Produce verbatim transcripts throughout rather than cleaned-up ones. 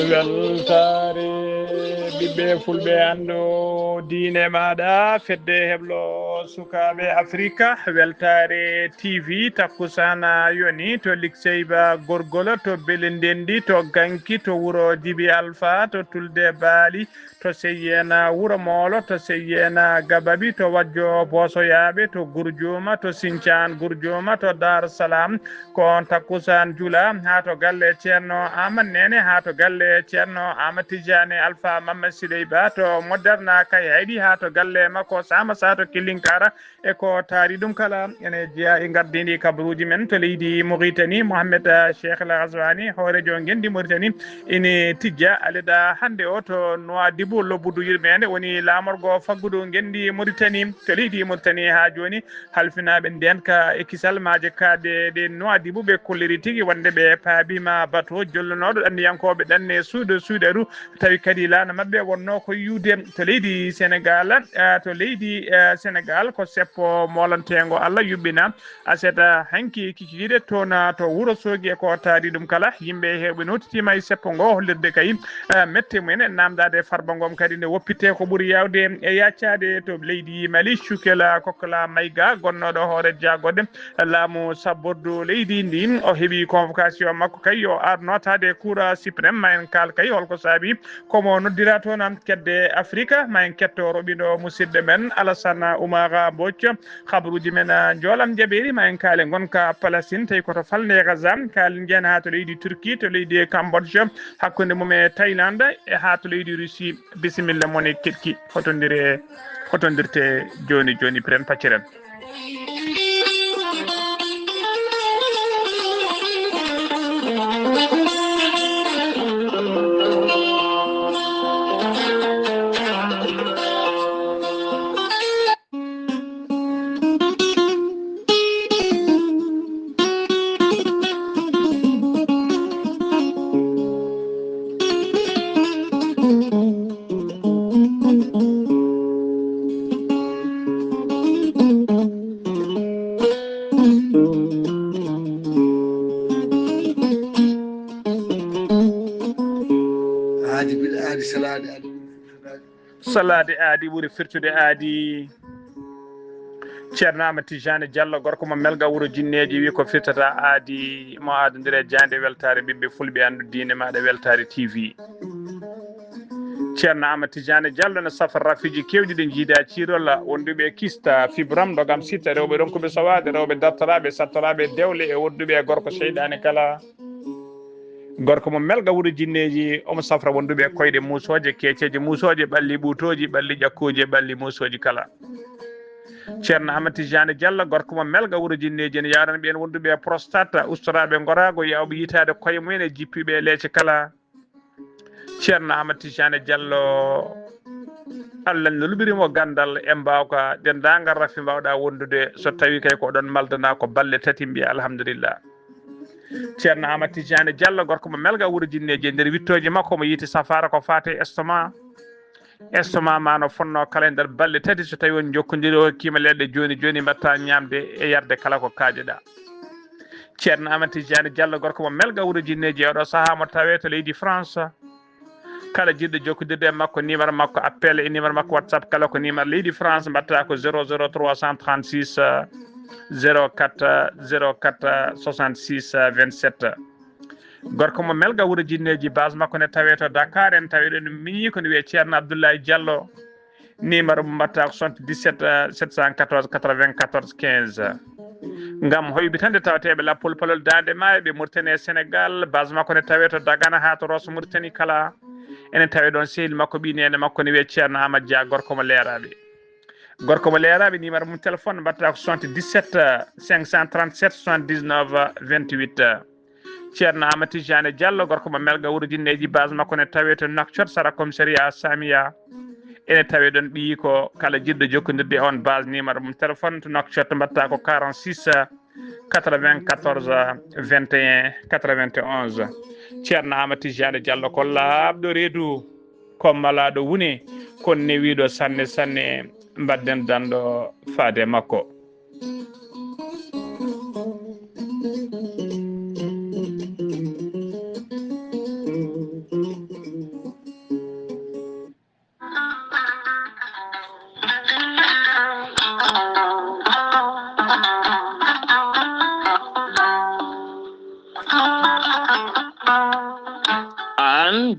Weltaare ɓiɓɓe fulɓe, anndu diine maaɗa, fedde heblo sukaaɓe Afrika, Weltaare T V, takkusaan yoni to Likseyba Gorgol, to Bele Ndenndi, to Ganki, to wuro Jibi Alfa, to Tulde Baali, to Seyyeena Wuro Moolo, to Seyyeena Gababi, to Wajjo Boosoyaaɓe, to Gurjuuma, to Sincaan Gurjuuma, to Daar Salaam, ko on takkusaan jula haa to galle Ceerno Aamadu Neene, haa to galle Ceerno Aamadu Tijaani Alfa Mamma Siley Ba, to Moderna Kayhayɗi, haa to galle makko Saama Saato Killinkara, e ko taari ɗum kala, ene jeyaa e ngardiindi kabaruuji men to leydi Mauritanie, Mohamed, ah, Cheikh El Ghazouani, hooreejo ngenndi Mauritanie, ene tijja aleda hannde o to Nouadhibou, lobbudu yurmeende woni laamorgo faggudu ngenndi Mauritanie. To leydi Mauritanie haa jooni, halfinaaɓe ndeenka e kisal maaje kaaɗe ɗe Nouadhibou ɓe kolliri tigi wonde ɓe paabiima bato jollunooɗo ɗanniyankooɓe ɗanne suuɗe suuɗeru, tawi kadi laana maɓɓe wonnoo ko yiwde to leydi Senegaal, eh, to leydi, eh, Senegaal ko seppo moolanteengo Allah yuɓɓina aset, eh, hanki kikiiɗe toon, eh, to Wuro Soogi e ko taari ɗum kala. Yimɓe heewɓe nootitiima e seppo ngo hollirde kay, eh, mette mumen e naamndaade Farba Ngom kadi nde woppittee ko ɓuri yaawde e yaccaade to leydi Mali. Cukela Kokla Mayga, gonnooɗo hoore jaagoɗe laamu sabbordu leydi ndi, o heɓi convocation makko kay yo ar nootaade Cour suprême. Ma en kaal kay holko saabi komo noddira toon kedde Afrika. Ma en ketto roɓindo musidɗo men Alassane Oumara Mbodj, habaruuji men, ah, njoolam jaɓeeri. Ma en kaale ngonka Palestine, tawi koto falnde Gaza, kaalen njeyen haa to leydi Turquie, to leydi Cambodge, hakkunde mum e Thaïlande, e haa to leydi Russie. Bisimilla mon e keɗki, fotondire, fotondirte jooni jooni, piren pacciren. Aadi bil aadi, salaade aadi ɓuri firtude aadi. Salaade aadi ɓuri firtude aadi. Ceerno Amadou Tijani Diallo, gorko mo Melga, wuro Jinneeji, wi ko firtata aadi mo aadondire jaande weltaare ɓiɓɓe fulɓe, anndu diine maaɗa, Weltaare T V. Ceerno Amadou Tijani Diallo ne safra rafiiji keewɗi ɗi njiida ciirola, wonduɓe e kista, fibram, ndogam sitta, rewɓe ronkuɓe sowaade, rewɓe dartoraaɓe, sattoraaɓe dewle, e wonduɓe e gorko seyɗaane kala. Gorko mo Melga, wuro Jinneeji, omo safra wonduɓe e koyɗe muusooje, keeceeje muusooje, ɓalli ɓuutooji, ɓalli ƴakkooji, e ɓalli muusooji kala. Ceerno Ahmad Tijani Diallo, gorko mo Melga, wuro Jinneeji, ene yaarana ɓeen wonduɓe e prostate, ustoraaɓe ngoraago, yaawɓe yitaade koye mumen, e jippiiɓe e leece kala. Ceerno Ahmad Tijani Diallo, Allah ne lulɓiri mo ganndal e mbaawka, denndaangal rafi mbaawɗaa wondude, so tawii kay ko oɗon maldana ko balɗe tati, mbiya alhamdulillah. Ceerno Amadou Tijani Diallo, gorko mo Melga, wuro Jinneeji, e nder wittooji makko, mo yiiti safaara ko faati e estomac. Estomac ma no fonnoo kala e nder balɗe tati, so tawii on njokkondiri, o hokkiima leɗɗe jooni jooni, mbaɗta ñaamde e yarde kala ko kaajeɗaa. Ceerno Amadou Tijani Diallo, gorko mo Melga, wuro Jinneeji, e oɗo sahaa mo tawee to leydi France. Kala jiɗɗo jokkondirde e makko, numéro makko appel e numéro makko WhatsApp, kala ko numéro leydi France, mbaɗta ko zéro zéro trois cent trente-six, zéro quatre, zéro quatre, soixante-six, vingt-sept. Gorko mo Melga, wuro Jinneeji, base makko ne tawee to Dakar, en tawii ɗo miñi ko ne wiyee Ceerno Abdoulaye Diallo. Numéro mo mbaɗta ko soixante-dix-sept, sept cent quatorze, quatre-vingt-quatorze, quinze. Ngam hoybitande tawateeɓe lappol palol Daande Maayo, ɓe Mauritanie e Sénégal, base makko ne tawee to Dagana haa to Rosso Mauritanie kala. Ene tawee ɗoon sehil makko, ɓii neene makko ne wiyee Ceerno Amadou Dia, gorko mo Leeraaɓe. Gorko mo Leeraaɓe, numéro mum téléphone mbaɗta ko soixante-dix-sept, cinq cent trente-sept, soixante-dix-neuf, vingt-huit. Ceerno Amadou Tijani Diallo, gorko mo Melga, wuro Jinneeji, base makko ne tawee to Nouakchott, sara commissariat Samia. Ene tawee ɗoon ɓiyi ko kala jiɗɗo jokkondirde e on base, numéro mum téléphone to Nouakchott mbaɗta ko quarante-six, quatre-vingt-quatorze, vingt et un, quatre-vingt-onze. Ceerno Amadou Tijani Diallo ko laaɓɗo reedu, ko malaaɗo wune, ko newiiɗo sanne sanne, mbaɗden danɗo faade makko.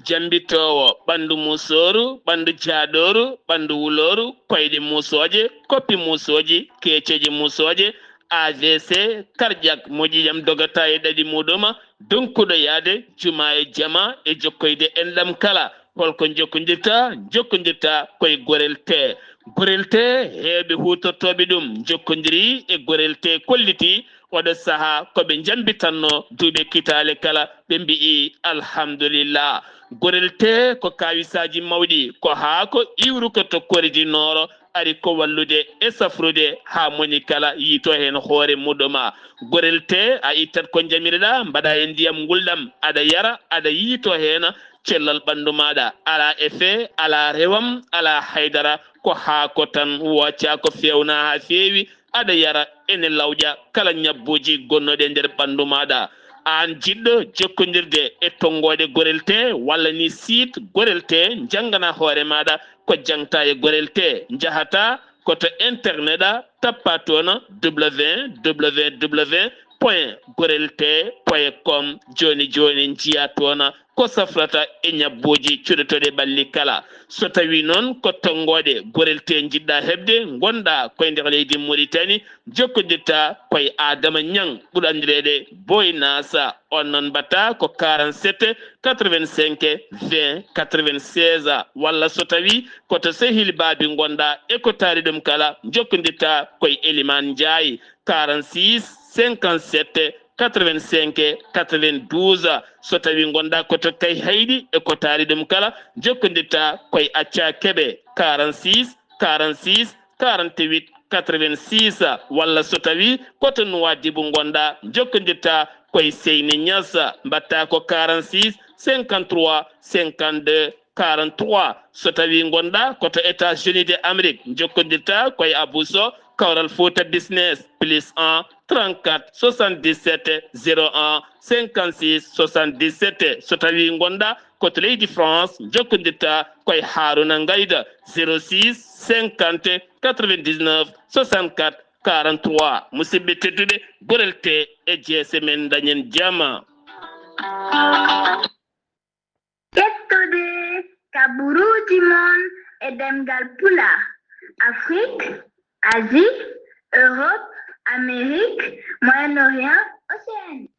Jambitoowo ɓanndu muusooru, ɓanndu jaaɗooru, ɓanndu wulooru, koyɗe muusooje, koppi muusooji, keeceeje muusooje, A V C, cardiaque, moƴƴi jam dogata e ɗaɗi muuɗum, donkuɗo yahde juma e jama e jokkoyde enɗam kala. Holko njokkondirta? Njokkondirta koye Gorel Tee. Gorel Tee, heewɓe huutortooɓe ɗum njokkondiri e Gorel Tee, kolliti oɗo sahaa ko ɓe njambitanno duuɓe kitaale kala, ɓe mbi'i alhamdulillah. Gorel Tee ko kaawisaaji mawɗi, ko haako iwruko to Kore du Nord, ari ko wallude e safrude haa moni kala yiito heen hoore muɗum. Gorel Tee, a ittat ko njamireɗaa, mbaɗa e ndiyam ngulɗam, aɗa yara, aɗa yiito heen cellal ɓanndu maaɗa. Alaa effet, alaa rewam, alaa haydara, ko haako tan, wooca ko feewna haa feewi, aɗa yara, ene lawƴa kala ñabbuuji gonnoɗi e nder ɓanndu maaɗa. Aan jiɗɗo jokkondirde e tonngooɗe Gorel Tee walla ni site Gorel Tee, njanngana hoore maaɗa ko jaŋta e Gorel Tee. Njahata ko to internet a, tappa toon www point gorel tee point com. Jooni jooni njiya toon ko safrata e ñabbuuji cuɗotooɗi ɓalli kala. So tawii noon ko tonngooɗe Gorel Tee njiɗɗa heɓde, ngonɗa koye nder leydi Muritani, jokkondirta koye Adama Ñaŋ, ɓurɗo anndireede Boy Nasa. On noon mbaɗta ko quarante-sept quatre-vingt-cinq vingt quatre-vingt-seize, walla so tawii ko to sehil Baabi ngonɗa e ko taari ɗum kala, jokkondirta koye Elimaan Njaay, quarante-six cinquante-sept quatre-vingt-cinq quatre-vingt-douze. So tawii ngonɗa ko to Kayhayɗi e ko taari ɗum kala, jokkondirta koye Acca Kebe, quarante-six quarante-six quarante-huit quatre-vingt-six, walla so tawii ko to Nuwaadibu ngonɗa, jokkondirta koye Seyni Ñas, mbaɗta ko quarante-six cinquante-trois cinquante-deux quarante-trois. So tawii ngonɗa ko to États-Unis de Amérique, jokkondirta koye Abou Sow, Kawral Fouta Business, plus un trente-quatre soixante-dix-sept zéro un cinquante-six soixante-dix-sept. So tawii ngonɗa ko to leydi France, jokkondirta koye Haruna Ngayda, zéro six cinquante quatre-vingt-dix-neuf soixante-quatre quarante-trois. Musidɓe tedduɓe, Gorel Tee e jeese men, dañen jama. Ƴettude kabaruuji mon e ɗemngal Pulaar, Afrique, Asie, Europe, Amérique, Moyen-Orient, Océanie.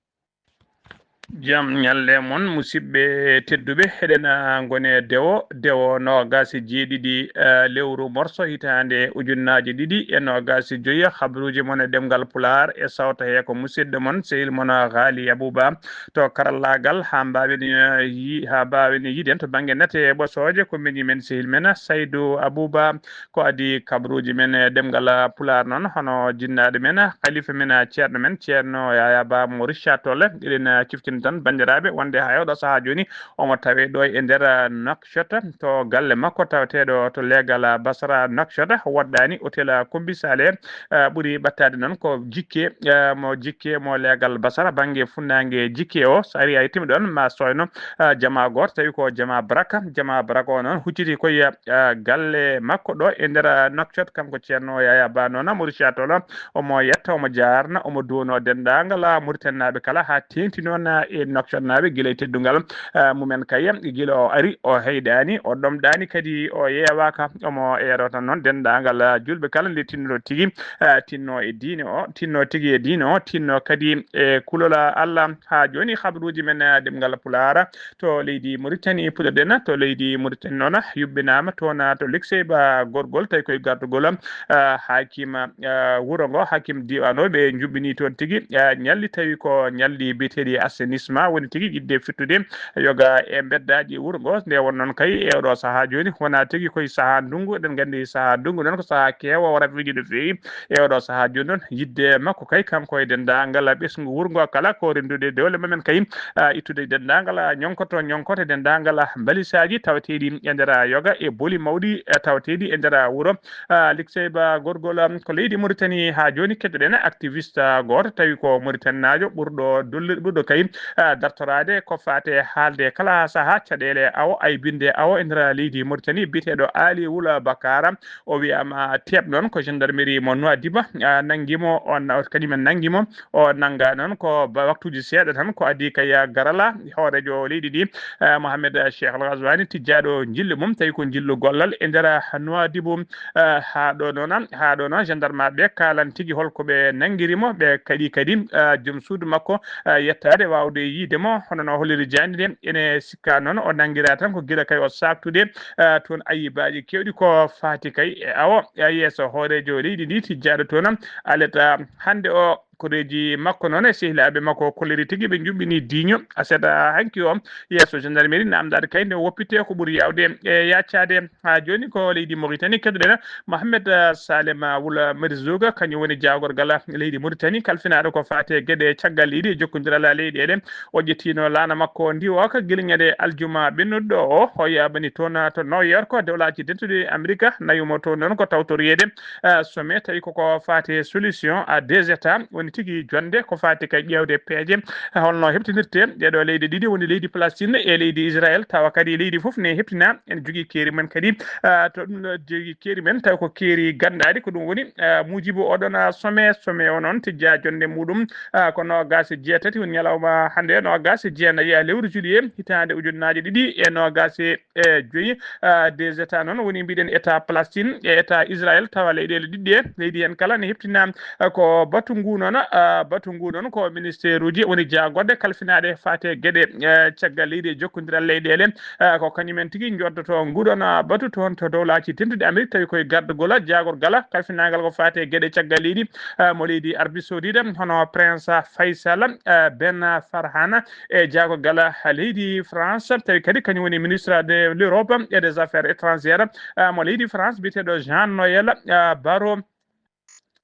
Jam ñalle mon, musidɓe tedduɓe. Eɗen, ah, ngoni e dewo, dewo noogaas e jeeɗiɗi, eh, lewru morso hitaande ujunnaaje ɗiɗi e noogaas e joyi. Habaruuji mon e ɗemngal Pulaar e sawta he ko musidɗo mon, sehil mon, ah, Haali Abuba. To karallaagal, haa mbaawen, eh, yi-, haa mbaawen yiiden to bannge nate e ɓosooje, ko miñi men, sehil men, Saydu Abuba. Ko adii kabaruuji men e ɗemngal Pulaar noon, hono jinnaaɗo men, halifa men, ceerno men, Ceerno Yaya Ba mo Richard Toll. Eɗen ciftina tan, banndiraaɓe, wonde haa e oɗo sahaa jooni, omo tawee ɗo e nder Nouakchott, to galle makko taweteeɗo to leegal Basra Nouakchott, woɗɗaani Hôtel Kombi Saleh. Eh, ɓuri ɓattaade noon ko Jikke, eh, mo Jikke mo leegal Basra, bannge funnaange Jikke o. So ari a yettiima ɗoon, ma sooyno, eh, jamaa gooto, tawi ko jamaa Baraka. Jamaa Baraka o noon hucciti koye, eh, galle makko ɗo e nder, eh, Nouakchott, kanko Ceerno Yaya Ba noon, Maurice Tola, omo yetta, omo jaarna, omo duwno denndaangal, ah, Mauritanie naaɓe kala, haa teeŋti noon, ah, e Nouakchott naaɓe, gila e teddungal, ah, mumen kay, gila o ari, o heyɗaani, o ɗomɗaani, kadi o yeewaaka. Omo eero tan noon denndaangal, ah, juulɓe kala nde tinno tigi, ah, tinno e diine o, tinno tigi e diine o, tinno kadi e kulol Allah. Haa jooni, habaruuji men, ah, ɗemngal Pulaar to leydi Mauritanie, puɗɗoɗen to leydi Mauritanie noon, yuɓɓinaama toon to Likseyba Gorgol, tawi koye gardagol, ah, hakim, ah, wuro ngo, hakim diiwaan o, ɓe njuɓɓini toon tigi, ah, ñalli, tawi ko ñalli biyeteeɗi assainissement, woni tigi yiɗde fittude yoga e mbeddaaji wuro ngo. Nde won noon kay, e oɗo sahaa jooni, wonaa tigi koye sahaa ndunngu, eɗen nganndi sahaa ndunngu noon ko sahaa keewa o rafiiji no feewi. E oɗo sahaa jooni noon, yiɗde makko kay, kanko e denndaangal ɓesngu wuro ngo kala, ko renndude dowle mumen kay, ah, ittude denndaangal, ah, ñoŋkoto, ñoŋkoto, denndaangal, ah, mbalisaaji taweteeɗi e nder, ah, yoga e boli mawɗi, eh, taweteeɗi e nder, ah, wuro, ah, Likseyba Gorgol, ah, ko leydi Mauritanie. Haa jooni, keddoɗen activiste, ah, gooto, tawi ko Mauritanie naajo, ɓurɗo dollirde, ɓurɗo kay, ah, dartoraade ko faati e haalde kala sahaa caɗeele awo, aybinde awo e nder leydi Mauritanie, biyeteeɗo Ali Wula Bakara. O wiyaama teeɓ noon ko gendarmerie mo Nouadhibou, ah, nanngi mo, on, kañum en nanngi mo. O nannga noon ko ba-, waktuuji seeɗa tan, ko adii kay garala hooreejo leydi ndi, eh, Mohamed Cheikh Al Ghazouani, tijjaaɗo njillu mum, tawi ko njillu gollal e nder Nouadhibou. Eh, haa ɗo noon, haa ɗo noon, gendarme ɓe kaalan tigi holko ɓe nanngiri mo, ɓe kaɗi kadi, eh, joom suudu makko, eh, yettaade waawde yiide mo, hono no holliri jaaynde nde. Ene sikka noon o nanngiraa tan ko gila kay o saaktude, eh, toon ayibaaji keewɗi ko faati kay e awo, eh, yeeso hooreejo leydi ndi, tijjaaɗo toon, aleta hannde o. Koreeji makko noon e sehilaaɓe makko kolliri tigi ɓe njuɓɓini diiño aset hanki o yeeso gendarmerie, namdaade kay nde woppitee ko ɓuri yaawde e yaacaade. Haa jooni ko leydi Mauritanie keɗoɗen Mohamed, eh, Salem, eh, Wul Merzouga, kañum woni jaagorgal leydi Mauritanie kalfinaaɗo ko faati e geɗe caggal leydi e jokkondiral leyɗeele. O ƴettiino laana makko ndiwooka gila ñande aljuma ɓennuɗo o, o yaaɓani toon to New York, Dowlaaji Dentuɗi Amerika, nawi mo toon noon ko tawtoreede, eh, sommet, tawi koko faati e solution à deux États, woni tigi jonnde ko faati kay ƴeewde peeje, eh, holno heɓtinirte ɗeeɗo leyɗe ɗiɗi, woni leydi Palestine e leydi Israël, tawa kadi leydi fof ne heɓtina, ene jogii keeri men kadi, eh, to ɗum ɗo jogii keeri men, tawi ko keeri ganndaɗi, ko ɗum woni, eh, muujibu oɗon, eh, sommet, sommet o noon tijjaa jonnde muɗum, eh, ko noogaas e jeetati woni ñalawma hannde, noogaas e jeenayi lewru juillet hitaande ujunnaaje ɗiɗi e noogaas e e joyi, ah, deux États noon woni mbiɗen État Palestine e État Israël, tawa leyɗeele ɗiɗɗe, leydi heen kala ne heɓtina, ah, ko batu ngu noon, ah, batu ngu noon ko ministère uji woni jaagorɗe kalfinaaɗe faate geɗe, eh, caggal leydi e jokkondiral leyɗeele, ah, ko kañumen tigi njoddoto nguɗon, ah, batu toon to Dowlaaji Dentuɗi Amerik, tawi koye gardagol jaagorgal kalfinaangal ko faate geɗe caggal leydi, ah, mo leydi Arabie Saoudite, hono Prince Faisal, ah, Ben Farhan, e jaagorgal leydi France, tawi kadi kañum woni ministre de l'Europe et des affaires étrangères, ah, mo leydi France, biyeteeɗo Jean Noël, ah, Barrot.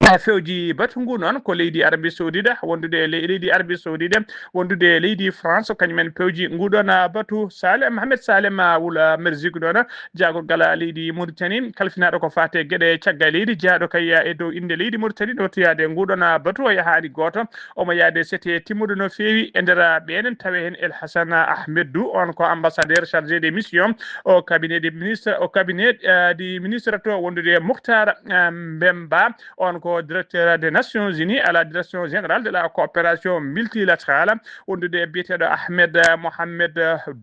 Ah, fewji batu ngu noon ko leydi Arabie Saoudite, wondude e le-, leydi Arabie Saoudite, wondude e leydi France, kañum en pewji nguɗon, ah, batu. Saleh, Mohamed Saleh, ah, Wul Merzouga noon, jaagorgal leydi Mauritanie, kalfinaaɗo ko faate geɗe caggal leydi, jeyaaɗo kay e dow innde leydi Mauritanie, ɗo tuyaade nguɗon, ah, batu o yahaani gooto. Omo yahde sete timmuɗo no feewi e nder ɓeenen, tawi heen El Hassan Ahmed Dou, on ko ambassadeur chargé de mission au cabinet de ministre, au cabinet, eh, du ministre to wondude e Mouhtar, eh, Mbemba, on ko directeur des Nations Unies à la direction générale de la coopération multilatérale, wondude e biyeteeɗo Ahmed, eh, Mohamed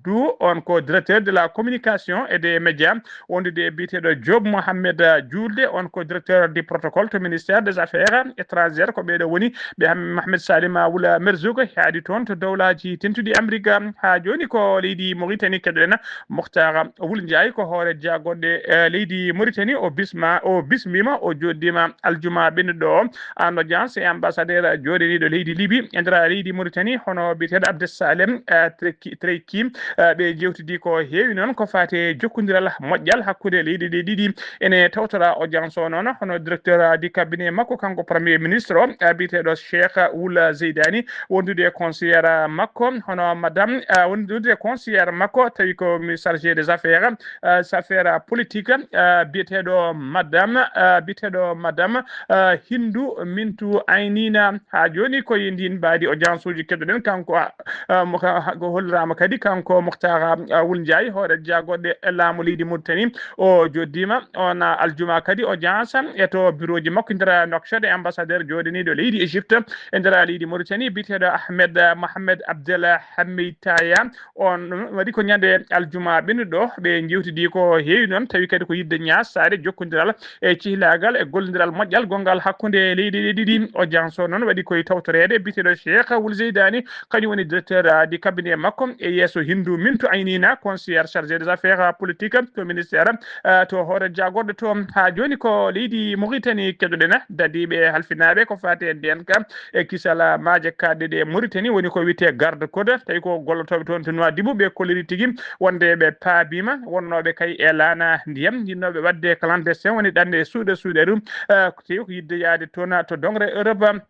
Dou, on ko directeur de la communication et des médias, wondude e biyeteeɗo Job Mohamed Julde, on ko directeur du protocole to ministère des affaires étrangères. Ko ɓeeɗo woni ɓe Ham-, Mohamed Salim Wula Merzoug, yaadi toon to Dowlaaji Dentuɗi Amerik. Haa jooni ko leydi Mauritanie keɗoɗen. Mokhtar Wul Ndiaye ko hoore jaagonɗe, eh, leydi Mauritanie. O bisma, o bismima, o joɗɗima aljuma ɓennuɗo o en audience e ambassadeur jooɗaniiɗo leydi Libi e nder leydi Mauritanie, hono biyeteeɗo Abdessalem, eh, Treki-, Treki. Eh, ɓe jewtidi ko heewi noon ko faati e jokkondiral moƴƴal hakkunde leyɗe ɗe ɗiɗi. Ene tawtora audience o noon hono directeur du cabinet makko, kanko premier ministre o, eh, biyeteeɗo Cheikh Wul Zeidani, wondude e conseillère makko, hono madame, eh, wondude e conseillère makko, tawi ko mi chargé des affaires, eh, affaires politiques, eh, biyeteeɗo madame, eh, biyeteeɗo madame, eh, Hindu Mintu Aynina. Haa jooni ko e ndiin mbaadi audience uji keɗoɗen. Kanko, ah, ah, mo ka-, ha-, ko holliraama kadi kanko Mokhtar, ah, Wul Ndiaye, hoore jaagonɗe laamu leydi Mauritanie. O joɗɗiima on, ah, aljuma kadi audience e to bureau ji makko nder Nouakchott e ambassadeur jooɗaniiɗo leydi Égypte e nder leydi Mauritanie, biyeteeɗo Ahmed, ah, Mohamed Abdel Hamid Taya. On ɗum waɗi ko ñande aljuma ɓennuɗo. Ɓe njewtidi ko heewi noon, tawi kadi ko yiɗde ñaasaade jokkondiral e cihlaagal e gollondiral moƴƴal gonngal hakkunde leyɗe ɗe ɗiɗi. Audience o noon waɗi koye tawtoreede biyeteeɗo Cheikh Wul Zeidani, kañum woni directeur, ah, du cabinet makko, e yeeso Hindu Mintu Aynina, conseillère chargée des affaires politiques to ministère, ah, to hoore jagorɗe to. Haa jooni ko leydi Mauritanie keɗoɗen, dadiiɓe halfinaaɓe ko faati e ndeenka e kisal maaje kaaɗɗe ɗe Mauritanie, woni ko wiyetee garde code, tawi ko gollotooɓe toon to Nouadhibou, ɓe kolliri tigi wonde ɓe paabiima, wonnooɓe kay e laana ndiyam, yiɗnooɓe waɗde clandestin, woni ɗanɗe suuɗe suuɗe ɗum, eh, ko tawi ko yiɗde yahde toon to dongre Europe.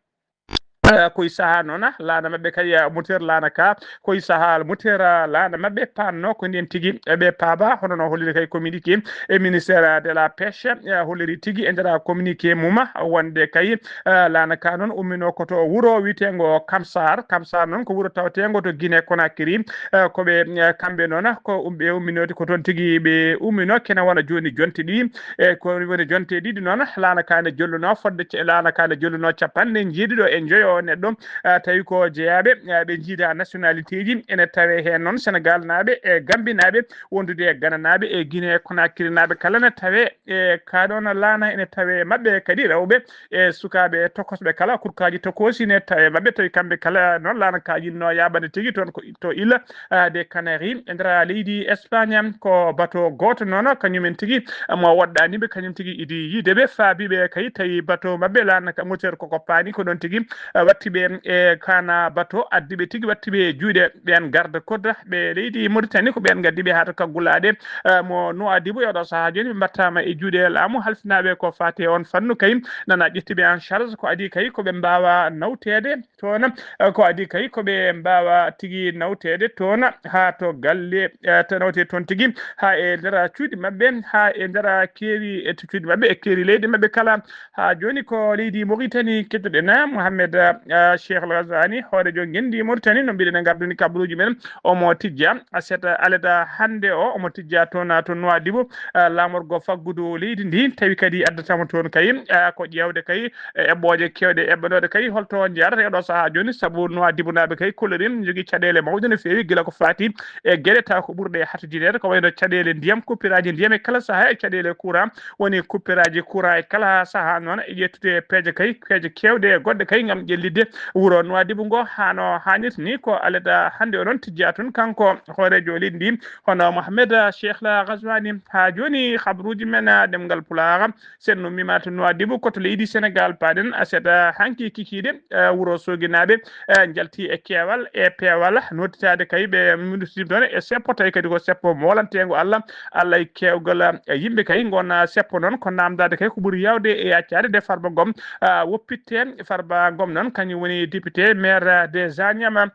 Eh, koye saha noon, laana maɓɓe kay, eh, moteur laana ka, koye saha moteur, eh, laana maɓɓe panno, ko ndeen tigi, eh, ɓe paaba, hono no holliri kay communiqué, e ministère de la pêche, eh, holliri tigi e nder communiqué mum, wonde kay, eh, laana ka noon ummino ko to wuro wiyeteengo Kamsar. Kamsar noon ko wuro tawteengo to Guinée Conakry, eh, ko ɓe, eh, kamɓe noon ko um-, ɓe umminode ko toon tigi ɓe ummino, kene wona jooni jonte ɗi, e ko woni jonte ɗiɗi noon, laana ka ne jolluno fodde ce-, laana ka ne jolluno capanɗe njeeɗiɗo e njoyo neɗɗo, ah, tawi ko jeyaaɓe, ah, ɓe njiida nationalité ji, ene tawe heen noon Senegal naaɓe e Gambi naaɓe, wondude e Gana naaɓe e Guinée Conakry naaɓe kala ne tawe e kaa ɗoon laana, ene tawe maɓɓe kadi rewɓe e sukaaɓe tokosɓe kala, kurkaaji tokoosi ne tawe maɓɓe, tawi kamɓe kala noon laana ka yinno yaaɓande tigi toon ko to Île, ah, des Canaries, e nder leydi Espagne, ko bateau gooto noon, kañumen tigi mo woɗɗaani ɓe, kañum tigi idi yiide ɓe, faabi ɓe kay, tawi bateau maɓɓe laana ka moteur koko paani, ko ɗoon tigi, eh, watti ɓe e kana bateau, addi ɓe tigi, watti ɓe e juuɗe ɓeen garde code ɓe leydi Mauritanie, ko ɓeen ngaddi ɓe haa to kaggulaaɗe, eh, mo Nouadhibou. E oɗo sahaa jooni ɓe mbattaama e juuɗe laamu, halfinaaɓe ko faati e on fannu kay, nana ƴetti ɓe en charge, ko adii kay ko ɓe mbaawa nawteede toon, eh, ko adii kay ko ɓe mbaawa tigi nawteede toon haa to galle, eh, to nawte toon tigi, haa e nder cuuɗi maɓɓe, haa e nder keeri, e to cuuɗi maɓɓe, e keeri leydi maɓɓe kala. Haa jooni ko leydi Mauritanie keddoɗen, Mohamed, eh, Cheikh Al Ghazouani, hoorejo ngenndi Mauritanie, no mbiɗen e ngarduni kabaruuji men, omo tijja aset aleda hannde o, omo tijja toon to Nouadhibou, eh, laamorgo faggudu leydi ndi, tawi kadi addataama toon kay, eh, ko ƴeewde kay e eɓɓooje keewɗe eɓɓanooɗe kay, holto njaarata e ɗo sahaa jooni, sabu Nouadhibou naaɓe kay kollirin, njogii caɗeele mawɗe no feewi, gila ko faati e geɗe taw ko ɓurɗe hatujineede, ko wayno caɗeele ndiyam, coupuraaji ndiyam e kala sahaa, e caɗeele courant, woni coupuraaji courant e kala sahaa. Noon e ƴettude peeje kay, peeje keewɗe e goɗɗe kay ngam ƴellitde wuro Nouadhibou ngo haa no haanirta ni. Ko aleda hannde o noon tijjaa toon kanko hooreejo leydi ndi, hono Mohamed Cheikh Al Ghazouani. Haa jooni, habaruuji men, ah, ɗemngal Pulaar, sen no mimata Nouadhibou, ko to leydi Senegal paaɗen, aset hanki kikiiɗe, eh, wuro Sooginaaɓe, eh, njalti e keewal, e peewal, nodditaade kay ɓe minusima toon e seppo, tawi kadi ko seppo moolanteengo Allah, Allah e keewgal, eh, yimɓe kay ngon, ah, seppo noon, ko naamndaade kay ko ɓuri yaawde e yaccaade nde Farba Ngom, ah, woppitte. Farba Ngom noon, kañum woni député maire des Agnam.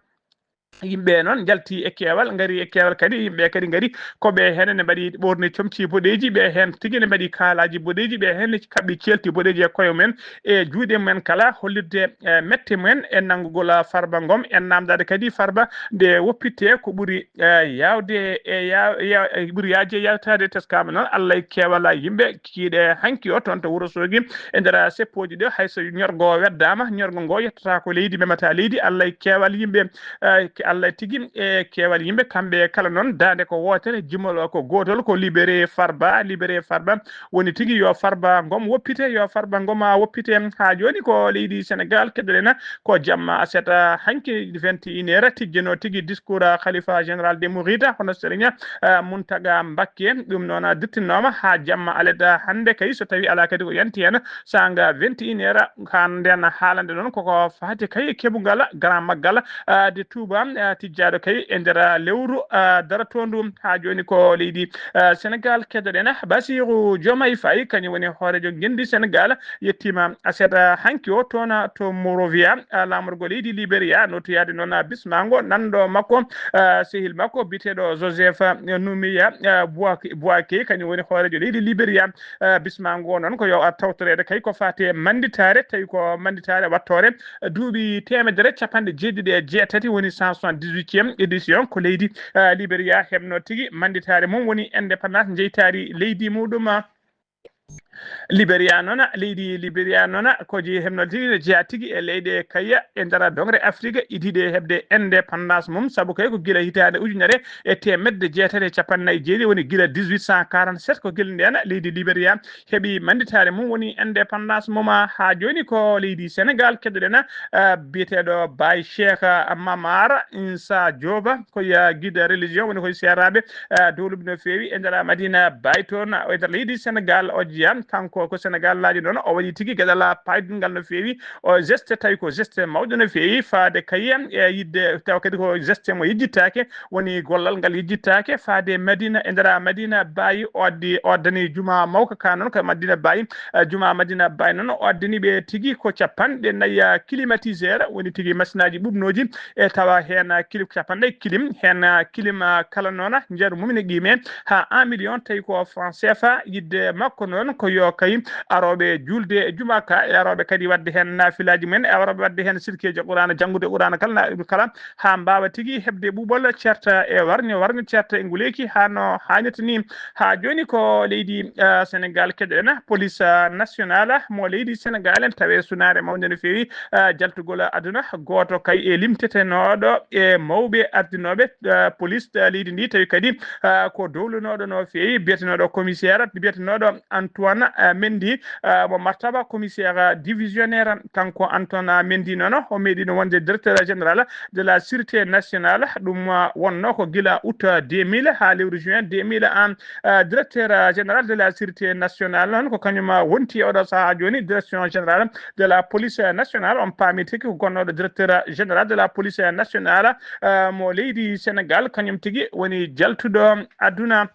Yimɓe noon njalti e keewal, ngari e keewal kadi, yimɓe kadi ngari ko ɓe heen ne mbaɗi ɓorni comci boɗeeji, ɓe heen tigi ne mbaɗi kaalaaji boɗeeji, ɓe heen ne kaɓɓi ceelti boɗeeji e koye mumen, e juuɗe mumen kala, hollirde, eh, mette mumen e nanngugol Farba Ngom, en naamndaade kadi Farba nde woppitte ko ɓuri, eh, yaawde e ya-, ya-, e ɓuri yaajde e yaltaade. Teskaama noon, Allah e keewal yimɓe kiiɗe hanki o toon to Wuro Soogi, e nder seppooji ɗo, hay so ñorgo weddaama, ñorgo ngo yettata ko leydi, memata leydi, Allah e keewal yimɓe, eh, Allah tigi e keewal yimɓe, kamɓe kala noon, daande ko wootere, jimol ko gootol, ko libéré Farba, libéré Farba, woni tigi yo Farba Ngom woppite, yo Farba Ngom a woppite. Haa jooni ko leydi Senegal, keddoɗen ko jamma aset hanki vingt et une heures, tijjeno tigi discours Khalifa général des Mourides, hono Serigne, eh, Mountaga Mbacké. Ɗum noon dirtinnooma haa jamma aleda hannde kay, so tawi alaa kadi ko yanti heen, saanga vingt et une heures, haa nden haalande noon koko faati kay keɓungal grand maggal, ah, de Touba, ah, tijjaaɗo kay e nder, ah, lewru, ah, daratondu. Haa jooni ko leydi, ah, Senegal, keddoɗen Bassirou Diomaye Faye, kañum woni hooreejo ngenndi Senegal, yettiima aset hanki o toon to Monrovia, ah, laamorgo leydi Liberia, notoyaade noon, ah, bismaango nanndo makko, ah, sehil makko biyeteeɗo Joseph, ah, Noumiya, ah, Boak-, Boaké, kañum woni hooreejo leydi Liberia. Eh, bismaango noon ko yo a tawtoreede kay ko faati e mannditaare, tawi ko mannditaare wattoore, eh, duuɓi teemedere capanɗe jeeɗiɗi e jeetati, woni cent soixante-dix-huitième édition, ko leydi, eh, Liberia heɓno tigi mannditaare mum, woni indépendance, njeytaari leydi muɗum. Liberia noon, leydi Liberia noon, ko je-, heɓno tigi, ne jeyaa tigi e leyɗe kayya e nder doŋre Afrique, idiiɗe heɓde indépendance mum, sabu kay ko gila hitaande ujunere e teemedde jeetati e capanɗe nayi e jeeɗiɗi, woni gila dix-huit cent quarante-sept, ko gila ndeen leydi Liberia heɓi mannditaare mum, woni indépendance mum. Haa jooni ko leydi Senegal, keddoɗen, ah, biyeteeɗo Baye Cheikh, ah, Mamar Insa Dioba, ko ya guide religion, woni koye seeraaɓe, ah, dowluɓe no feewi e nder Madina Baye toon, e nder leydi Senegal, o jeyaa Kanko ko Senegal laaji noon, o waɗi tigi geɗal paydungal no feewi. O geste tawi ko geste mawɗo no feewi, faade kay e yidde, tawa kadi ko geste mo yejjittaake, woni gollal ngal yejjittaake. Faade Madina, e nder Madina Baye, o addi, o addani juma mawka ka noon, ka Madina Baye. Eh, juma Madina Baye noon, o addani ɓe tigi ko capanɗe nayi, eh, climatiseur, woni tigi masinaaji ɓuɓnooji, e tawa heen, eh, kilim, capanɗe kilim, heen, eh, kilim, eh, kala noon, njeru mum ene qiime ha un million, tawi ko franc C F A. Yidde makko noon ko yo kay arooɓe juulde e juma ka, e arooɓe kadi waɗde heen naafilaaji mumen, e arooɓe waɗde heen sirkeeji Qur'aana, janngude Qur'aana kala, na-, kala, haa mbaawa tigi heɓde ɓuuɓol ceerta e warño, warño ceerta e nguleeki haa no haanirta ni. Haa jooni ko leydi, eh, Senegal keɗoɗen, police, eh, nationale mo leydi Senegal en tawi sunaare mawnde no feewi, eh, jaltugol aduna, gooto kay e limtetenooɗo e mawɓe ardinooɓe, eh, police, eh, leydi ndi, tawi kadi, eh, ko dowlunooɗo no feewi, biyetenooɗo commissaire, biyetenooɗo Antoine, eh, Mendy, eh, mo martaba commissaire divisionnaire. Kanko Antoine Mendy noon, o meeɗino wonde directeur général de la sûreté nationale. Ɗum, eh, wonno ko gila août deux mille haa lewru juin deux mille. An, eh, directeur général de la sûreté nationale noon, ko kañum, eh, wonti e oɗo sahaa jooni direction générale de la police nationale. On paami tigi ko gonnooɗo directeur général de la police nationale, eh, mo leydi Senegal, kañum tigi woni jaltuɗo aduna.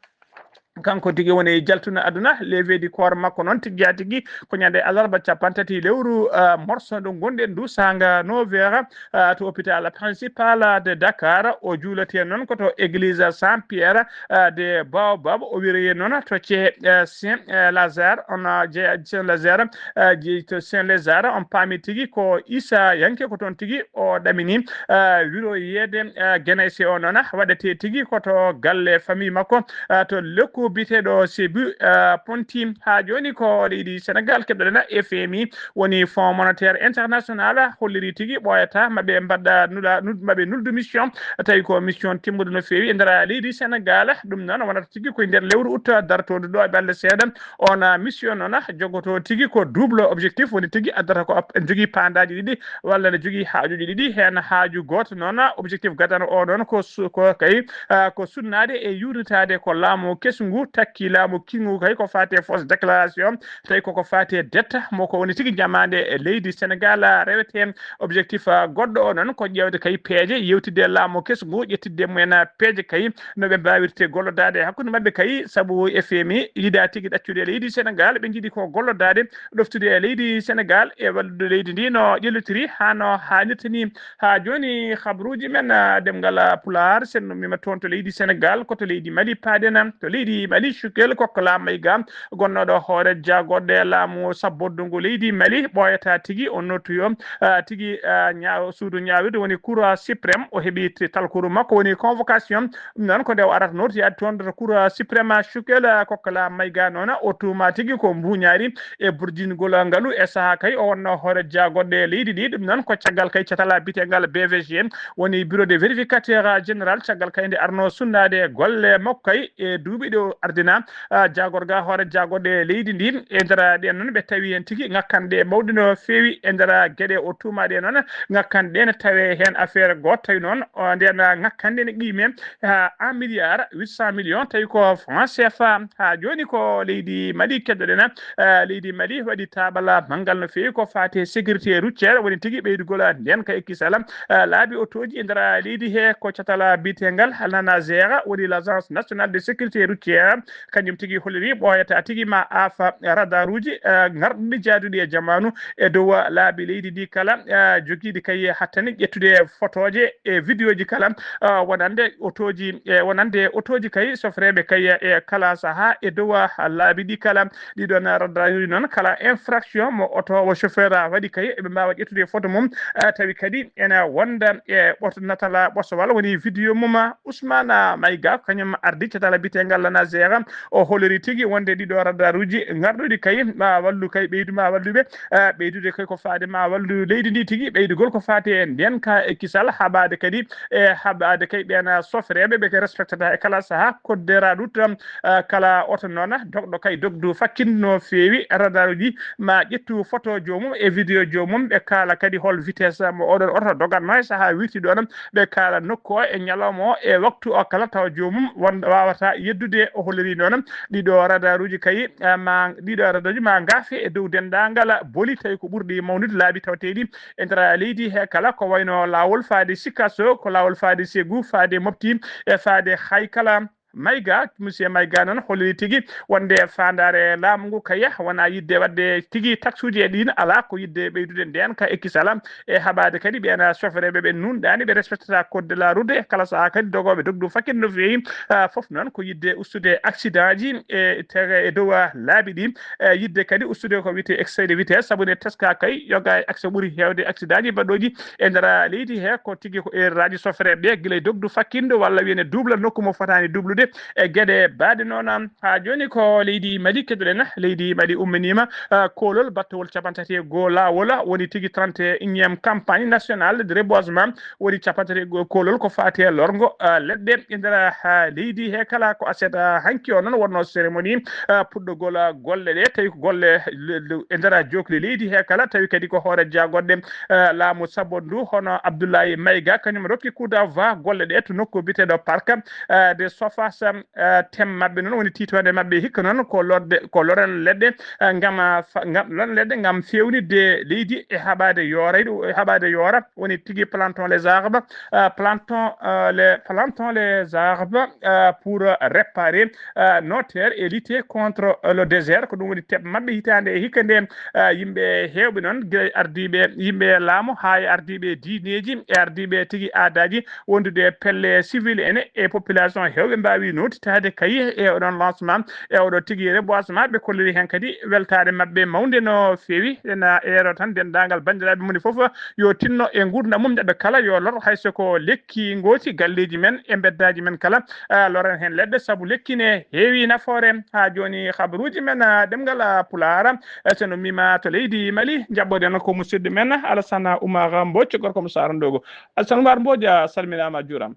Kanko tigi woni jaltuɗo aduna. Levée du corps makko noon tigi haa tigi ko ñande alarba capanɗe tati lewru, eh, morso ndu ngonɗen ndu, saanga neuf heures, eh, to hôpital principal de Dakar. O juuletee noon ko to église Saint Pierre, eh, de Baobab. O wireyee noon to ce, eh, Saint, eh, Lazare, on, eh, je, Saint Lazare, eh, je, to Saint Lazare. On paami tigi ko Isa Yanke, ko toon tigi o ɗamini, eh, wiroyeede, eh, Genese o noon waɗetee tigi ko to galle famille makko, eh, to lekku biyeteeɗo Sebu, eh, Ponti. Haa jooni ko leydi Senegal keɗoɗen, F M I woni Fonds Monétaire International holliri tigi ɓooyata maɓe mbaɗa nula, nu-, maɓe nuldu mission, tawi ko mission timmuɗo no feewi e nder leydi Senegal. Ɗum noon wonata tigi koye nder lewru août dartoondu ɗo e balɗe seeɗa. On, ah, mission noon, ah, jogoto tigi ko double objectif, woni tigi addata ko ap-, ene jogii paandaaji ɗiɗi, walla ene jogii haajuuji ɗiɗi. Heen haaju gooto noon, ah, objectif gadano o noon ko su-, ko kay, ah, ko sunnaade e yuurnitaade ko laamu kesu ngu takki laamu kinngu kay ko faati e fausse déclaration, tawi koko faati e dette mo ko woni tigi jamaande e leydi Senegal, ah, rewete. Objectif, ah, goɗɗo o noon ko ƴeewde kay peeje, yewtidde e laamu kesu ngu, ƴettidde mumen, ah, peeje kay no ɓe mbaawirte gollodaade e hakkunde maɓɓe kay, sabu F M I yiɗaa tigi ɗaccude e leydi Senegal. Ɓe njiɗi ko gollodaade, ɗoftude e leydi Senegal e wallude leydi ndi no ƴellitiri haa no haanirta ni. Haa jooni, habruuji men, ah, ɗemngal, ah, Pulaar, senndumiima toon to leydi Senegal, ko to leydi Mali paaɗen. To leydi Mali, Cukel Kokkola Mayga, gonnooɗo hoore jaagorɗe laamu sabbordu ngu leydi Mali, ɓooyataa tigi o nottoyo, ah, tigi, ah, ñaaw-, suudu ñaawirde woni Cour suprême. O heɓi t-, talkuru makko woni convocation. Ɗum noon ko nde o arata nooti yaade toon to Cour suprême. Cukel, ah, Kokkola Mayga noon, o tuumaa tigi ko mbuuñaari e burjingol ngalu e sahaa kay o wonno hoore jaagorɗe leydi ndi. Ɗum noon ko caggal kay catal biyeteengal B V G, woni Bureau de Vérificateur Général, caggal kay nde arno sunnaade golle makko kay e duuɓi ɗe o ardina, ah, jaagorga hoore jaagorɗe leydi ndi. E nder ɗen noon ɓe tawi heen tigi ŋakkanɗe mawɗe no feewi e nder geɗe o tuumaaɗe noon. Ŋakkanɗe ne tawe heen affaire gooto tawi noon, o, nden ŋakkanɗe ne qiime ha un milliard huit cent millions, tawi ko franc C F A. Haa jooni ko leydi Mali keɗoɗen. Eh, leydi Mali waɗi taabala manngal no feewi ko faati e sécurité routière, woni tigi ɓeydugol ndeenka e kisal, eh, laabi otooji e nder leydi he. Ko catal biyeteengal L N A S R, woni l'Agence Nationale de Sécurité Routière, kañum tigi holliri ɓooyata tigi ma aafa radaruuji, eh, ŋarɗuɗi jaaduɗi e jamaanu e dow laabi leydi ndi kala, eh, jogiiɗi kay hattani ƴettude fotooje e vidéoji kala, eh, wonande otooji, eh, wonande otooji kay sofreeɓe kay e kala sahaa e dow laabi ɗi kala. Ɗiɗon radaruuji noon, kala infraction mo oto o chauffeur waɗi kay, eɓe mbaawa ƴettude photo mum, eh, tawi kadi ene wonda e ɓoto natala ɓosowal woni vidéo mum. Ousmane Maïga, kañum ardi catal biyeteengal L N A S R, o holliri tigi wonde ɗiɗo radaruuji ŋarɗuɗi kay ma wallu kay ɓeydu ma walluɓe, eh, ɓeydude kay ko faade ma wallu leydi ndi tigi, ɓeydugol ko faati e ndeenka e kisal, haɓaade kadi e haɓaade kay ɓeen sofreeɓe ɓe kay respectata e kala sahaa code de la route, eh, kala oto noon dogɗo kay dogdu fakkindo no feewi radaruuji ma ƴettu photo joomum e vidéo joomum, ɓe kaala kadi hol vitesse mo oɗon oto dogatno e sahaa wirti ɗon, ɓe kaala nokku o e ñalawma o e waktu o kala tawa joomum won-, wawata yeddude o Holliri noon ɗiɗo radaruuji kayi, eh, ma, ɗiɗo radaruuji ma ngaafe e dow denndaangal boli, tawi ko ɓurɗi mawnude laabi tawateeɗi e nder leydi he kala, ko wayno laawol faade Sikaso, ko laawol faade Segu, faade Mopti, e faade Haykala. Mayga, Monsieur Mayga noon holliri tigi wonde faandaare laamu ngu kaya wona yiɗde waɗde tigi taxuuji e ɗiin, alaa ko yiɗde ɓeydude ndeen ka e kisala. E haɓaade kadi ɓeen sofreeɓe ɓe nuunɗaani, ɓe respectata code de la route, e kala sahaa kadi dogooɓe dogdu fakkinde no feewi. Ah, fof noon ko yiɗde ustude accident ji e tege e dow, ah, laabi ɗi. Eh, yiɗde kadi ustude ko wiyetee excès de vitesse, sabu nde teska kay yoga e accès ɓuri heewde accident ji baɗɗooji e nder leydi he, ko tigi ko erreur aji sofreeɓe ɓe, gila e dogdu fakkindo walla wiyene double nokku mo fotaani dublude. E geɗe baɗe noon, haa jooni ko leydi Mali keɗoɗen. Leydi Mali umminiima, ah, koolol battowol capantati e goo laawol, woni tigi trente et unième campagne nationale de reboisement, woni capantati e goo koolol ko faati e lorgo, ah, leɗɗe e nder, ah, leydi he kala. Ko aset, ah, hanki o noon wonnoo cérémonie, ah, puɗɗogol, ah, golle ɗe, tawi ko golle le-, le-, e nder jookli leydi he kala, tawi kadi ko hoore jaagonɗe, ah, laamu sabondu hono Abdoulaye Mayga, kañum rokki coup d'envoi golle ɗe to nokku biyeteeɗo Parc, ah, de Sofas. Ah, thème maɓɓe noon woni tiitoonde maɓɓe hikka noon ko lorde, ko loren leɗɗe, ah, ngam, ah, fa-, ngam, loren leɗɗe ngam feewnitde leydi e haɓaade yoora, e haɓaade yoora, woni tigi plantons les arbres, ah, plantons, ah, les, plantons les arbres, ah, pour réparer, ah, nos terres et lutter contre, ah, le désert. Ko ɗum woni thème maɓɓe hitaande e hikka nde, ah, yimɓe heewɓe noon, gila e ardiiɓe yimɓe laamu haa e ardiiɓe diineeji e ardiiɓe tigi aadaaji wondude e pelle civil ene e population heewɓe mbaawi nootitaade kayi e oɗon lancement, e oɗo tigi reboisement. Ɓe kolliri heen kadi weltaare maɓɓe mawnde no feewi. Ena eero tan denndaangal banndiraaɓe moni fof yo tinno e nguurndam mum, neɗɗo kala yo lor, hay so ko lekki ngooti, galleeji men e mbeddaaji men kala, ah, loren heen leɗɗe, sabu lekki ne heewi nafoore. Haa jooni habaruuji men, ah, ɗemngal, ah, Pulaar, eh, so no miima to leydi Mali, njaɓɓoɗen ko musidɗo men Alassane Oumar Mbodj, gorko mo Saara Ndogo. Alassane Oumar Mbodj, a salminaama, a juuraama.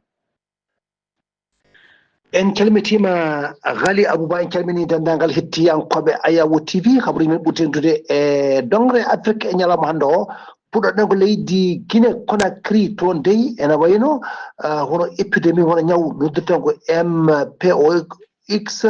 En calmitiima, Ghali Abouba, en calminii denndaangal hettiyankooɓe Ayawo T V. Habaruuji men ɓuri teddunde e doŋre Afrik e ñalawma hannde o. Puɗɗoɗen ko leydi Guinée Conakry, toon dey ena wayno, ah, hono épidémie, hono ñaw noddirten ko M P O X,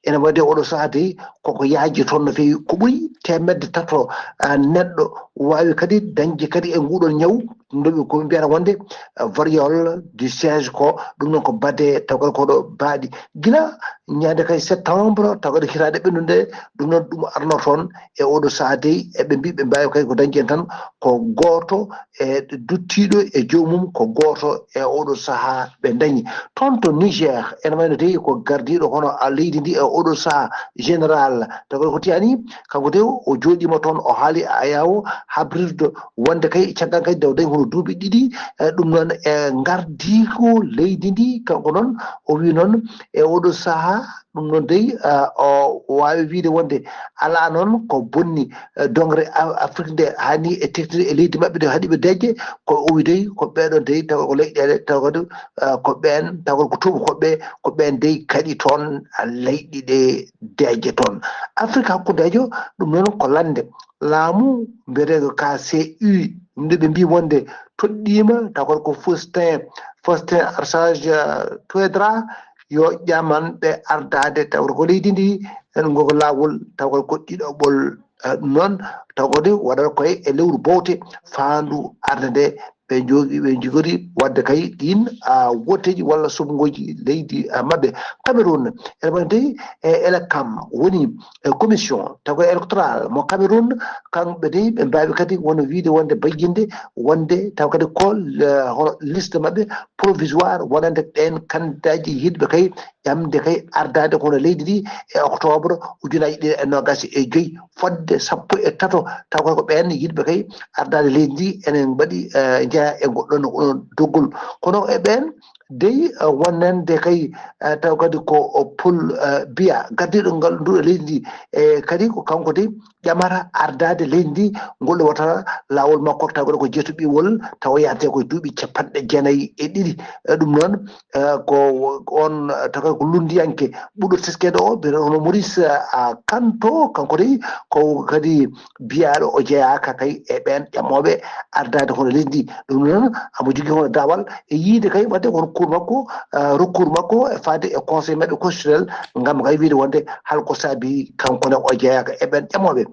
ene waɗi oɗo sahaa dey koko yaaji toon no feewi. Ko ɓuri teemedde tato, ah, neɗɗo waawi kadi dañde kadi e nguɗon ñaw, ɗum ɗo ɓe ko mbiyata wonde, ah, variole du singe ko. Ɗum noon ko baɗde taw kadi ko ɗo baaɗi gila ñande kay septembre, taw kadi hitaande ɓennude, ɗum noon ɗum arno toon e oɗo sahaa dey, eɓe mbi ɓe mbaawi kay ko dañde en tan ko gooto e duttiiɗo e joomum, ko gooto e oɗo sahaa ɓe dañi. Toon to Niger, ene wayno dey ko gardiiɗo hono a leydi ndi e oɗo sahaa, général, taw kadi ko tiyani, kanko dey o jooɗiima toon, o haali Ayawo habrirde wonde kay caggal kay daw dañi hono duuɓi ɗiɗi, e ɗum noon e ngardiigu leydi ndi. Kanko noon o wi noon e oɗo sahaa, ɗum noon dey, ah, o waawi wiyde wonde alaa noon ko bonni, eh, doŋre A-, Afrik nde hani e tektide e leydi maɓɓe nde haɗi ɓe deƴƴe, ko o wi dey ko ɓeeɗo dey taw ko leyɗeele taw kadi, ah, ko ɓeen taw ko tuubakooɓe, ko ɓeen dey kaɗi toon, ah, leyɗe ɗe deƴƴe toon. Afrik hakkundeejo, ɗum noon ko lannde laamu mbiyeteeɗo K C U, nde ɓe mbii wonde toɗɗiima, taw ko Faustin, Faustin Archange, eh, Touadéra, yo ƴaman ɓe ardaade, taw ko leydi ndi, en ngoko laawol, taw ko ɗiɗaɓol, eh, ɗum noon, taw kadi waɗata koye e lewru bowte, faandu arde nde, ɓe jooɗi, ɓe njogori waɗde kay ɗiin, ah, wooteeji walla suɓngooji leydi, ah, maɓɓe. Cameroun, ene waɗi dey, e ELACAM woni, e commission taw ko électoral mo Cameroun, kamɓe dey ɓe mbaawi kadi won wiyde wonde bayyinde wonde taw kadi ko, eh, hono liste maɓɓe provisoire wonande ɓeen kandidaaji yiɗɓe kay ƴamde kay ardaade kono leydi ndi e octobre ujunaaji ɗiɗi e noogaas e joy, fodde sappo e tato, taw kay ko ɓeen yiɗɓe kay ardaade leydi ndi enen mbaɗi, eh, njeyaa e ngoɗɗon, onon doggol. Kono e ɓeen dey, eh, wonande kay, eh, taw kadi ko, o, Paul, eh, Biya, gardiiɗo ngal ndu e leydi ndi, e kadi ko kanko dey ƴamata ardaade leydi ndi, ngol wata laawol makko taw kadi ko jeeto ɓiwol, taw yahdata ko duuɓi capanɗe jeenayi e ɗiɗi. Eh, ɗum noon, eh, ko on, eh, taw kadi ko lunndiyanke ɓurɗo teskeede o, biyeteeɗo hono Maurice, eh, Kamto, kanko dey ko kadi biyaaɗo o jeyaaka kay e ɓeen ƴamooɓe ardaade hono leydi ndi. Ɗum noon, omo jogii hono daawal e yiyde kay wadde kono discours makko, eh, recours makko e faade e conseil maɓɓe constitutionnel, ngam kay wiide wonde hal ko saabi kanko ne o jeyaaka e ɓen ƴamooɓe.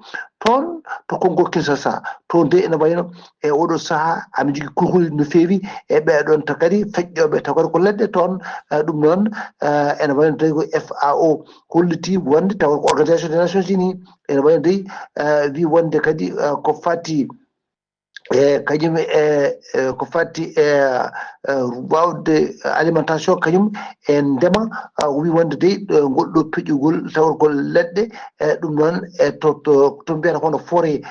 Toon to Congo Kinshasa, toon de ene wayno e oɗo sahaa ami jogii kurkuli no feewi e ɓeɗon ta kadi feƴƴooɓe taw kadi ko leɗɗe toon, eh, ɗum noon, eh, ene wayno tawi ko F A O holliti wonde taw ko Organisation des Nations Unies, ene wayno dey, eh, wi wonde kadi, eh, ko fati e kañum e, e ko fati e, e wawde alimentation kañum e ndema, ah, o wi wonde dey, eh, ngol ɗo peƴƴugol tawa ko leɗɗe, e ɗum noon e to, to, to mbiyata kono forêt,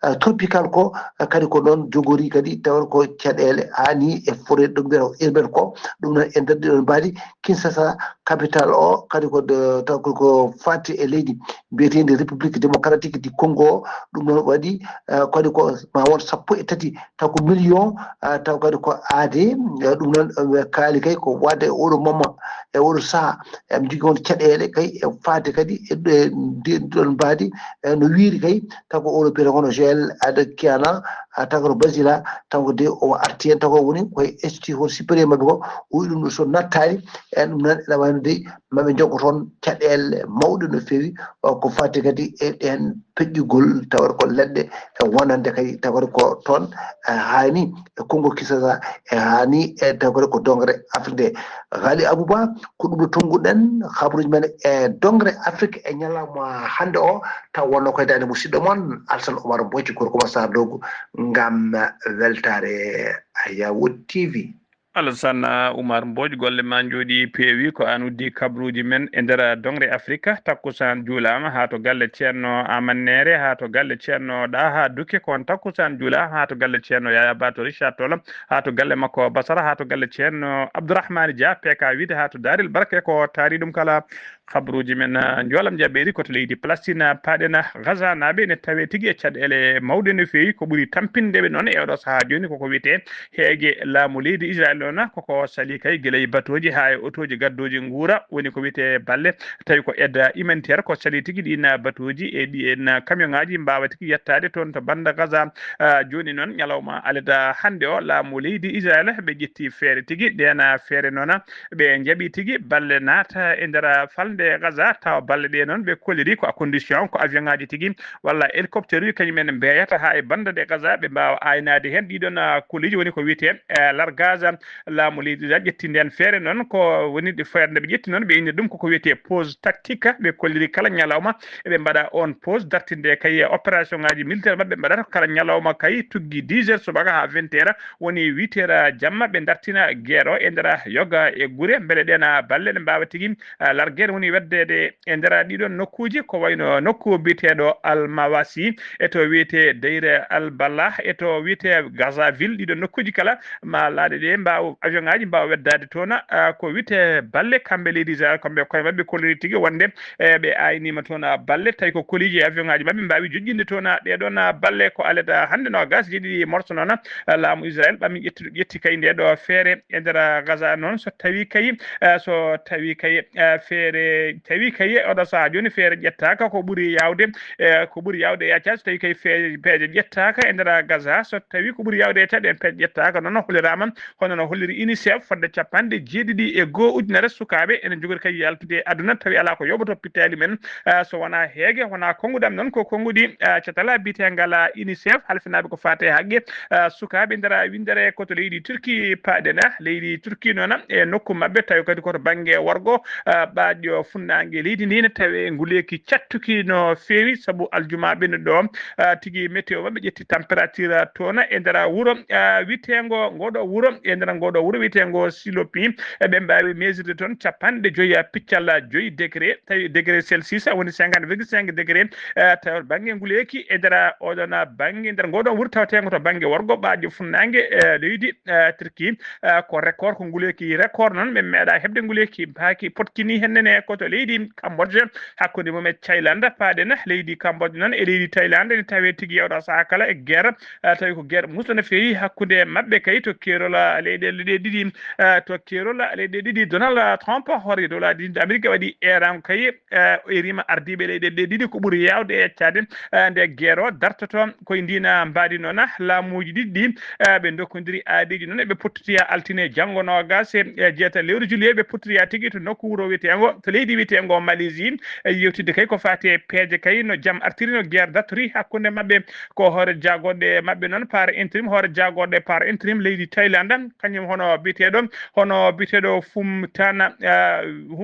eh, tropical ko, eh, kadi ko ɗon jogori kadi tawa ko caɗeele hani e forêt ɗum mbiyata urbaine ko, ɗum noon e nder ɗiɗon mbaadi Kinshasa, capital o kadi ko de, taw ko, ko fati e leydi mbiyetendi République Démocratique du Congo. Ɗum noon waɗi, eh, kadi ko ma won sappo e tati taw ko million, eh, taw kadi ko aade, eh, ɗum noon, eh, kaali kay ko waɗde e oɗo moment, e oɗo saha, eh, mi jogii on caɗeele kay e faade kadi e ɗo, e ndi ɗon mbaadi, eh, no wiiri kay taw ko oɗo biyata hono Joël Ada Kiana, ah, taw ko Basila, taw ko de o arti hen taw ko woni koye institut supérieur maɓɓe ko, o wi ɗum ɗo so nattaani, en ɗum noon ene wayno dey maɓe njogo toon caɗeele mawɗe no feewi, o ko fati kadi e ɗeen peƴƴugol tawata ko leɗɗe, e wonande kadi tawata ko toon, e haani e Congo Kinshasa, e haani e tawata ko dongre Afrique nde. Ghali Abouba, ko ɗum ɗo tonnguɗen habruuji men e dongre Afrique e ñalawma hannde o, taw wonno koye dande musidɗo mon Alsan Omar Mboji, gorko Massar Dogo, ngam weltaare Ayawood T V. Alassane Oumar Mbodj, golle ma njooɗi peewi, ko an uddi kabruuji men e nder dongre Afrika. Takkusaan juulaama haa to galle Ceerno Aman Neere, haa to galle Ceerno Ɗaha Duke, ko on takkusaan juulaama haa to galle Ceerno Yaya Ba to Richard Toll, haa to galle makko Basara, haa to galle Ceerno Abdourahmane Dia, P K huit, haa to Daarel Barke, ko taari ɗum kala. Habruuji men, ah, njoolam jaɓeeri ko to leydi Palestine, ah, paaɗen, ah, Gaza naaɓe ene tawee tigi e caɗeele mawɗe no feewi. Ko ɓuri tampinde ɓe noon e oɗo sahaa jooni koko wiyetee heege laamu leydi Israel noon, koko salii kay gila e batooji haa e otooji gaddooji nguura, woni ko wiyetee balle, tawi ko aide humanitaire ko salii tigi ɗiin batooji e ɗi en kamioŋaaji mbaawa tigi yettaade toon to bannda Gaza. Ah, jooni noon ñalawma aleda hannde o, laamu leydi Israel ɓe ƴetti feere tigi, ndeen feere noon ɓe njaɓi tigi balle naata e nder falnde Gaza, tawa balle ɗe noon ɓe kolliri ko a condition ko avion ngaji tigi walla hélicoptère uji kañum en mbeyata haa e bannda ɗe Gaza ɓe mbaawa aynaade heen ɗiɗon, ah, koliji woni ko wiyetee, eh, largage. Laamu leydi Israel ƴetti ndeen feere noon ko woni ɗi feere nde ɓe ƴetti noon ɓe inni ɗum koko wiyetee pause tactique, ɓe kolliri kala ñalawma eɓe mbaɗa on pause dartinde kay opération ngaji militaire maɓɓe mbaɗata kala ñalawma kay tuggi dix heures subaka haa vingt heures woni huit heures jamma ɓe dartina guerre o e nder yoga e gure mbele ɗen balle ɗe mbaawa tigi, ah, larguer woni weddeede e nder ɗiɗon nokkuuji ko wayno nokku biyeteeɗo Al Mawasi e to wiyetee Deir Al Balah e to wiyetee Gaza ville, ɗiɗon nokkuuji kala ma laaɗe ɗe mbaawa avion ngaji mbaawa weddaade toon, ah, ko wiyetee balle kamɓe leydi Israel kamɓe koye maɓɓe kolliri tigi wonde e ɓe aynima toon, ah, balle tawi ko koliji e avion ngaji maɓɓe mbaawi joƴƴinde toon, ah, ɗeɗon, ah, balle ko aleda hannde no gas jeeɗiɗi morso noon, ah, laamu Israel ɓami ƴetti, ƴetti kay nde ɗo feere e nder Gaza noon so tawi kay, ah, so tawi kay, ah, feere tawi kay oɗo sahaa jooni feere ƴettaaka ko ɓuri yawde, eh, ko ɓuri yawde e acca so tawi kay fe-, peeje ƴettaaka e nder Gaza so tawi ko ɓuri yawde e acca ɗen peeje ƴettaaka noon holliraama. Hono no holliri UNICEF, fodde capanɗe jeeɗiɗi e goo ujunere sukaaɓe ene njogori kay yaltude e aduna, tawi alaa ko yoɓoto pittaali men, ah, so wonaa heege, wonaa konnguɗam noon, ko konnguɗi, ah, catala biyeteengal, ah, UNICEF, halfinaaɓe ko faati e haqqe, ah, sukaaɓe nder winndere ko to leydi Turki paaɗen. Leydi Turki noon e nokku maɓɓe, tawi kadi ko to bannge worgo, ah, ɓaaɗo funnaange leydi ndi ne tawee nguleeki cattuki no feewi, sabu aljuma ɓennuɗo, ah, tigi météo maɓɓe ƴetti température toon e nder wuro, ah, witeengo, ngoɗo wuro, e nder ngoɗo wuro witeengo Silopi, e ɓe mbaawi mesirde toon capanɗe joyi piccal joyi degré, tawi degré Celsius woni cinquante virgule cinq degré, eh, tawa bannge nguleeki e nder oɗon bannge, nder ngoɗon wuro taweteengo to bannge worgo ɓaajo funnaange, eh, leydi, eh, Turki, eh, ko record, ko nguleeki record noon, ɓe meeɗa heɓde nguleeki baaki potkini hennene ko to leydi Cambodge, hakkunde mum e Thaïlande, paaɗen leydi Cambodge noon e leydi Thaïlande, ene tawee tigi yewta sahaa kala e guerre, eh, tawi ko guerre musɗo no feewi hakkunde maɓɓe kay to keerol, eh, leyɗe leyɗe ɗiɗi, eh, to keerol leyɗe ɗiɗi, Donald Trump, hoore dowla ɗiɗi Amerique, waɗi eeraango kay, eh, o erima ardiiɓe leyɗe ɗe ɗiɗi ko ɓuri yaawde e yeccade, eh, nde guerre o dartoto. Koye ndina mbaadi noon, laamuuji ɗiɗi ɗi, eh, ɓe ndokkondiri aadeeji noon, eɓe pottotiya altine janngo noogas e jeetati lewru juillet, ɓe pottotiya tigi to nokku wuro wiyeteengo, to leydi wiyeteengo Malaisie, e yewtidde kay ko faati e peeje kay no jam artiri, no guerre dartori hakkunde maɓɓe. Ko hoore jaagorɗe maɓɓe noon par intérim, hoore jaagorɗe par intérim leydi Thaïlande, kañum hono biyeteeɗo, hono biyeteeɗo Fumtana, ah,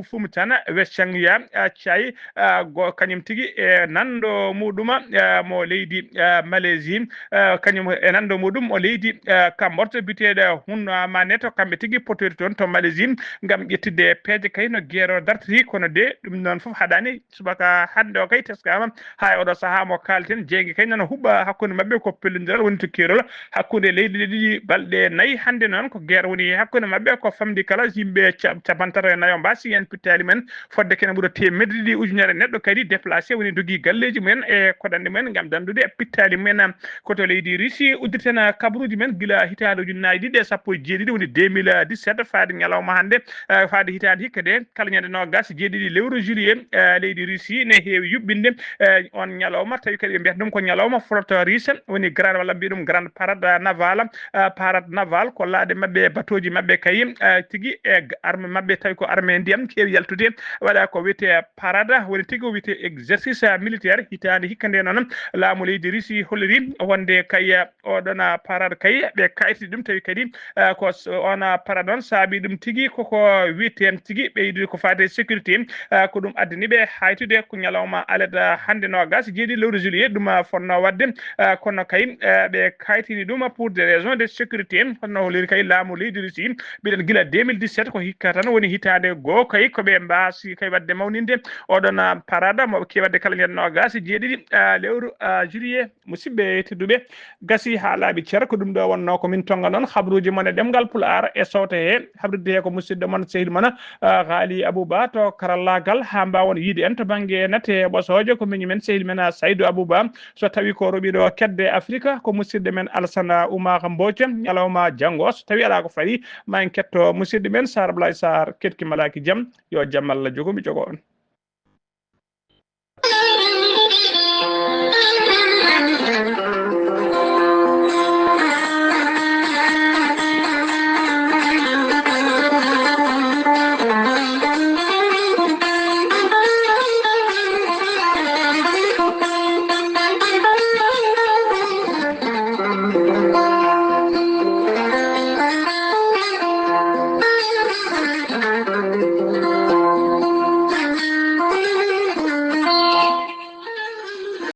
Fumtana Wechangya, ah, Chai, ah, go, kañum tigi e nanndo muɗum, ah, mo leydi, ah, Malaisie, ah, kañum e nanndo muɗum mo leydi, ah, Cambodge, biyeteeɗo Hun Manet, kamɓe tigi potori toon to Malaisie ngam ƴettidde peeje kay no guerre o dartiri, kono de ɗum noon fof haɗaani. Subaka hannde o kay teskama haa e oɗo sahaa mo kaalten, jeeyge kay nana huɓɓa hakkunde maɓɓe, ko pellodiral woni to keerol hakkunde leyɗe ɗe ɗiɗi. Balɗe nayi hannde noon ko guerre woni hakkunde maɓɓe, ko famɗi kala yimɓe ca-, capanɗe tati e nayo mbasi heen pittaali mumen, fodde kene ɓura teemedde ɗiɗi ujunere neɗɗo kadi déplacé, woni dogi galleeji mumen e koɗanɗe mumen ngam danndude pittaali mumen. Ko to leydi Russie uddirten kabaruuji men gila hitaande ujunnaaji ɗiɗi e sappo e jeeɗiɗi, woni deux mille dix-sept, faade ñalawma hannde, eh, faade hitaande hikka de, kala ñande noogas e jeeɗiɗi lewru juillet, eh, leydi Russie ne heewi yuɓɓinde, eh, on ñalawma, tawi kadi ɓe mbiyata ɗum ko ñalawma flotte russe, woni grande, walla mbiya ɗum grande parade navale, eh, parade navale, ko laaɗe maɓɓe, batooji maɓɓe kay, eh, tigi e g-, arme maɓɓe, tawi ko arme ndiyam, heewi yaltude, waɗa ko wiyetee parade, woni tigi o wiyetee exercice militaire. Hitaande hikka nde noon, laamu leydi Russie holliri wonde kay, oɗon, ah, parade kay, ɓe kayiti ɗum, tawi kadi, ah, ko s-, on, ah, parade on saabi ɗum tigi koko wiyetee tigi ɓeydude ko faati e sécurité, ah, ko ɗum addani ɓe haytude ko ñalawma alet, ah, hannde noogas e jeeɗiɗi lewru juillet ɗum, ah, fotnoo waɗde, ah, kono kay, ah, ɓe kayitini ɗum pour des raisons de sécurité, hono holliri kay laamu leydi Russie, mbiɗen gila deux mille dix-sept ko hikka tan woni hitaande goo kay ko ɓe mbaasi kay waɗde mawninde oɗon, ah, parade mo ɓe keewi waɗde kala ñande noogas e jeeɗiɗi, ah, lewru, ah, juillet. Musidɓe tedduɓe, gasi haa laaɓi cer, ko ɗum ɗo wonnoo ko min tonnga noon habruuji mon e ɗemngal Pulaar e sowte he, habrude he ko musidɗo mon, sehil mon, ah, Haali Abouba to karallaagal, haa mbaawon yiide en to bannge nate ɓosooje, ko miñi men, sehil men, ah, Saydou Abouba. So tawi ko roɓiɗo kedde Afrika, ko musidɗo men Alsana Oumar Mbodj, ñalawma janngo. So tawi alaa ko fawi, ma en ketto musidɗo men Sar Ablaye Sar, ketki malaaki jam, yo jam Allah jogo mi jogo on.